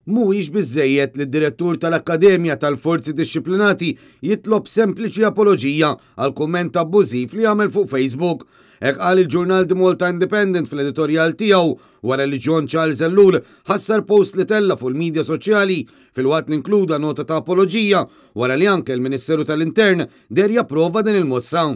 Mhuwiex biżżejjed li d-Direttur tal-Akkademja tal-Forzi Dixxiplinati jitlob sempliċi apoloġija għal kumment abbużiv li għamel fuq Facebook. Hekk qal il-ġurnal The Malta Independent fl-editorjal tiegħu wara li John Charles Ellul ħassar post li tella' fuq il-midja soċjali filwaqt li inkluda nota ta' apoloġija wara li anke l-Ministeru tal-Intern deher japprova din il-mossa.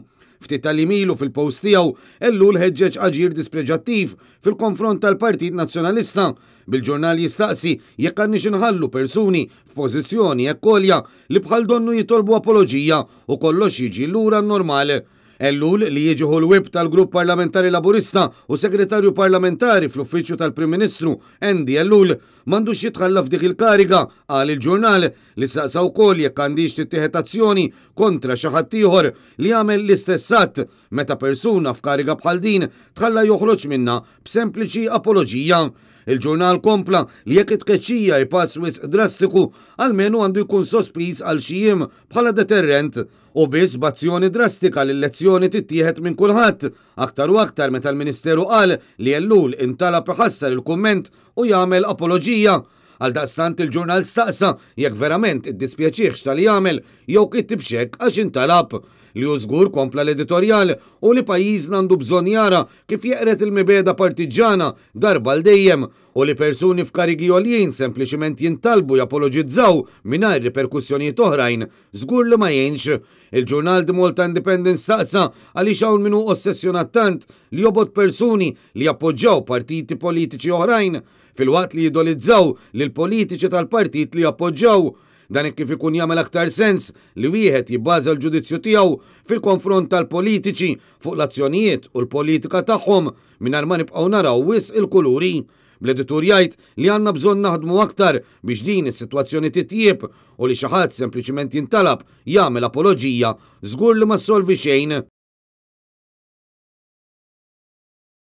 Ftit tal-jiem ilu fil-post tiegħu, Ellul ħeġġeġ aġir dispreġattiv fil-konfront tal-Partit Nazzjonalista, bil-ġurnal jistaqsi jekk għandniex inħallu persuni f'pożizzjoni hekk għolja li bħal donnu jitolbu apoloġija u kollox jiġi lura n-normal. Ellul, li jiġi ħu l-Whip tal-Grupp Parlamentari Laburista u Segretarju Parlamentari fl-Uffiċċju tal-Prim Ministru, Andy Ellul, m'għandux jitħalla f'dik il-kariga, qal il-ġurnal, li staqsa wkoll jekk għandhiex tittieħed azzjoni kontra xi ħadd ieħor li għamel l-istess att meta persuna f'kariga bħal din tħalla joħroġ minnha b'sempliċi apoloġija. Il-ġurnal kompla li jekk it-tkeċċija hi pass wisq drastiku, almenu għandu jkun sospiż għal xi jiem bħala deterrent. U biss b'azzjoni drastika li l-lezzjoni tittieħed minn kulħadd, aktar u aktar meta l-Ministeru qal li Ellul intalab iħassar il-kumment u jagħmel apoloġija. Għaldaqstant il-ġurnal staqsa jekk verament iddispjaċihx talli għamel jew kittibx hekk għax intalab. Li hu żgur, kompla l-editorjal, hu li pajjiżna għandu bżonn jara kif jeqred il-mibegħda partiġġana darba għal dejjem u li persuni f'karigi għoljin sempliċiment jintalbu japoloġizzaw mingħajr riperkussjonijiet oħrajn żgur li ma jgħinx. Il-ġurnal The Malta Independent staqsa għaliex hawn min hu ossessjonat tant li jobgħod persuni li jappoġġjaw partiti politiċi oħrajn filwaqt li jidolizzaw lill-politiċi tal-partit li jappoġġjaw. Dan hekk kif ikun jagħmel aktar sens li wieħed jibbaża l-ġudizzju tiegħu fil-konfront tal-politiċi fuq l-azzjonijiet u l-politika tagħhom mingħajr ma nibqgħu naraw wisq il-kuluri. Bl-editur jgħid li għandna bżonn naħdmu aktar biex din is-sitwazzjoni titjieb u li xi ħadd sempliċiment jintalab jagħmel apoloġija żgur li ma ssolvi xejn.